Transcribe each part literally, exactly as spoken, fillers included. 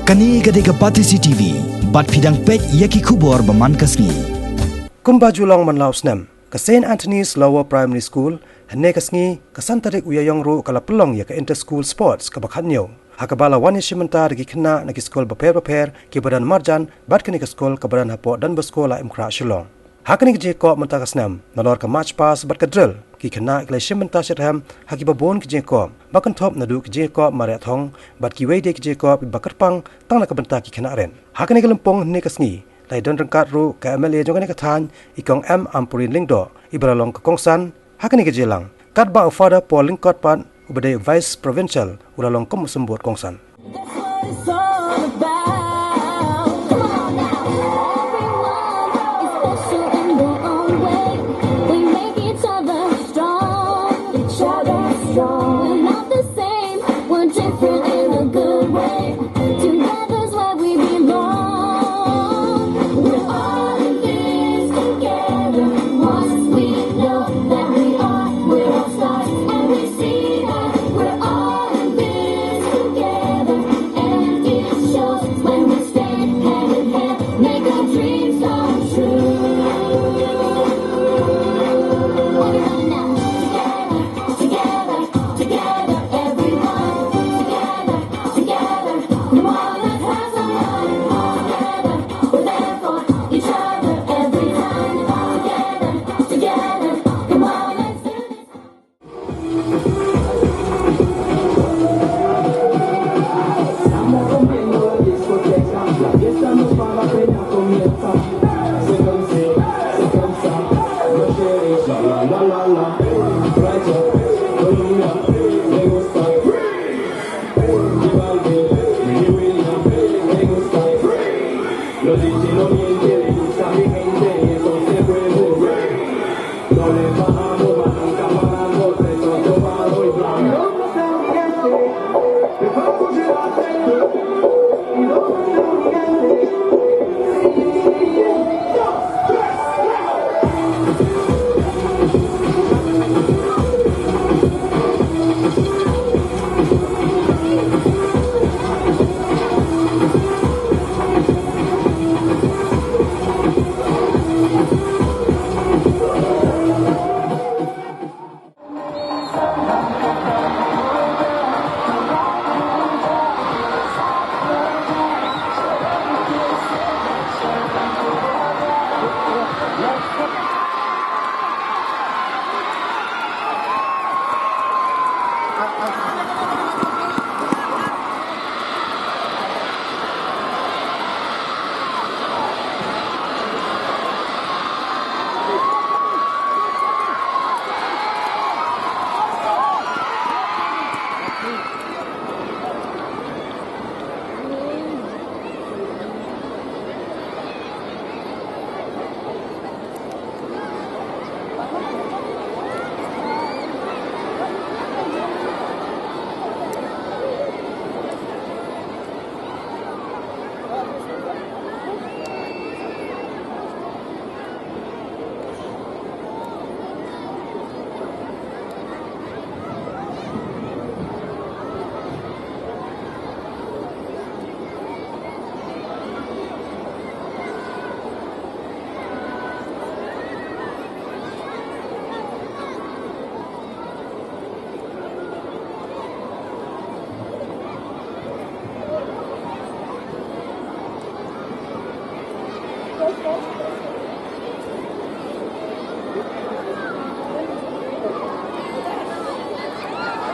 Kane ka dei ka Batesi T V, bad phi dang peit ïa ki khubor ba man ka sngi. Kumba ju long man la u snem, ka Saint Anthony's Lower Primary School, hynne ka sngi, ka san tarik u Ïaïong ruh ka la pynlong ïa ka Inter School Sports kaba khatnïew. Ha kaba la wan ïashim bynta da ki khynnah na ki skul bapher bapher, kiba don marjan, bad kane ka skul kaba don hapoh Don Bosco Laitumkhrah Shillong. Ha kane ka jingïakop mynta ka snem, nalor ka march past bad ka drill, ki khynnah ki la shim bynta shitrhem ha kiba bun ki jingïakop, ba kynthup naduh ki jingïakop mareh thong, bad kiwei de ki jingïakop ba kyrpang tang na ka bynta ki khynnah rit. Ha kane ka lympung hynne ka sngi, la ïadon ryngkat ruh ka M L A jong kane ka thaiñ, i Kong M Ampareen Lyngdoh, iba la long ka kongsan ha kane ka jingïalang. Katba u Father Paul Lyngkot pat, uba dei Vice Provincial, u la long kum u symbud kongsan. That's what it's all about. Come on now. Everyone is special in their own way. We make each other strong. Each other strong. We're not the same. We're different in a good way. Together's where we belong. We're all in this together. Once we know that we are, we're all stars, and we see that we're all in this together. And it shows when we stand hand in hand, make our dreams come true. Everybody now, together, together, together, everyone, together. Together, come on, let's have some fun. Together, we're there for each other every time. Together, together, come on, let's do this.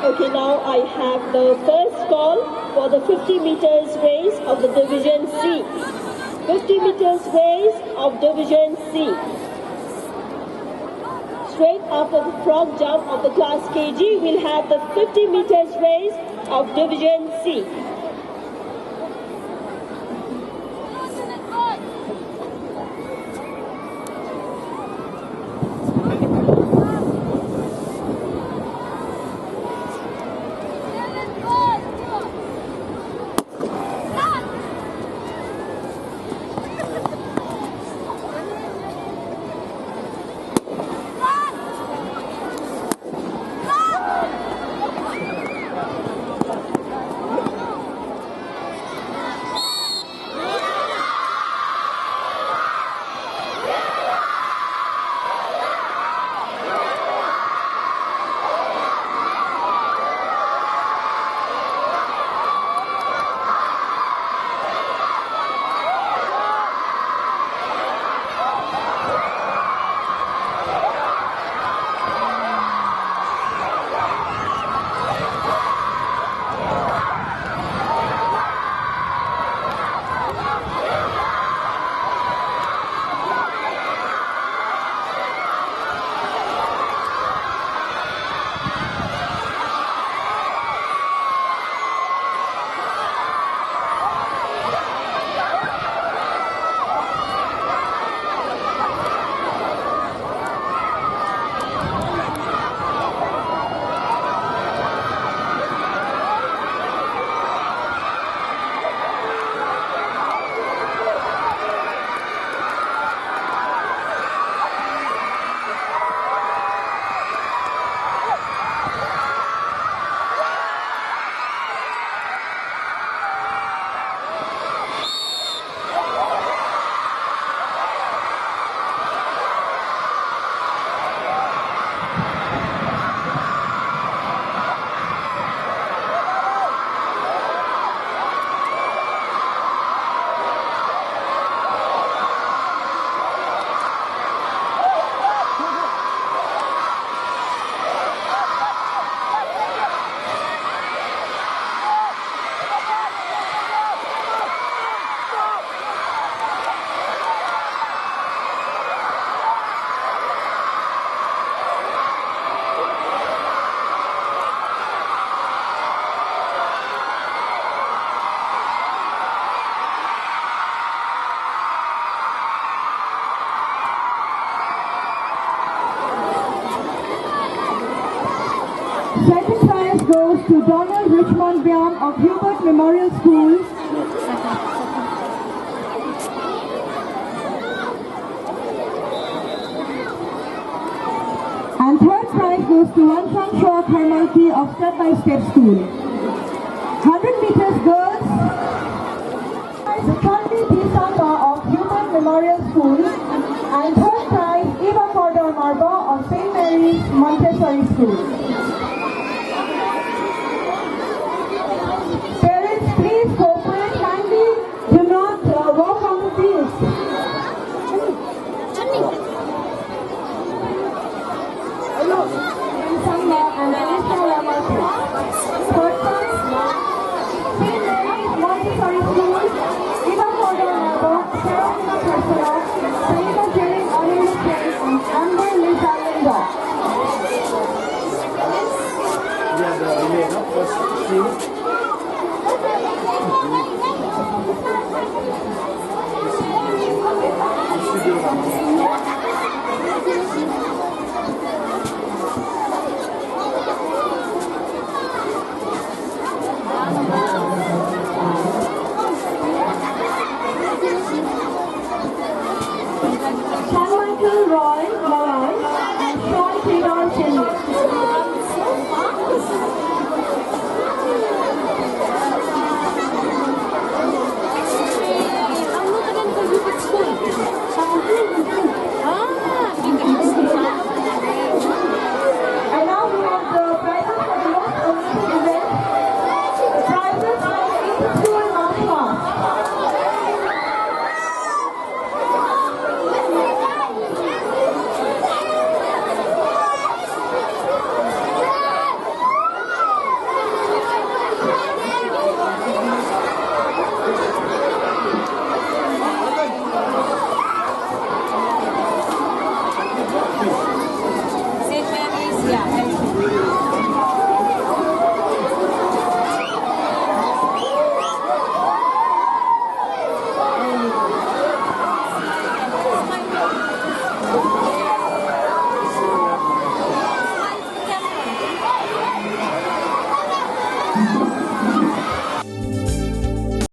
Okay, now I have the first call for the fifty meters race of the Division C. Fifty meters race of Division C. Straight after the frog jump of the class K G, we'll have the fifty meters race of Division C. Memorial School. And third prize goes to Wansang Shwa Kharmalti of Step by Step School. Hundred meters girls. Prize Tanvi P Sangma of Human Memorial School. And third prize Eva Kordor Marbah of Saint Mary's Montessori School. Parents, please cooperate kindly. Do not uh, walk on the field.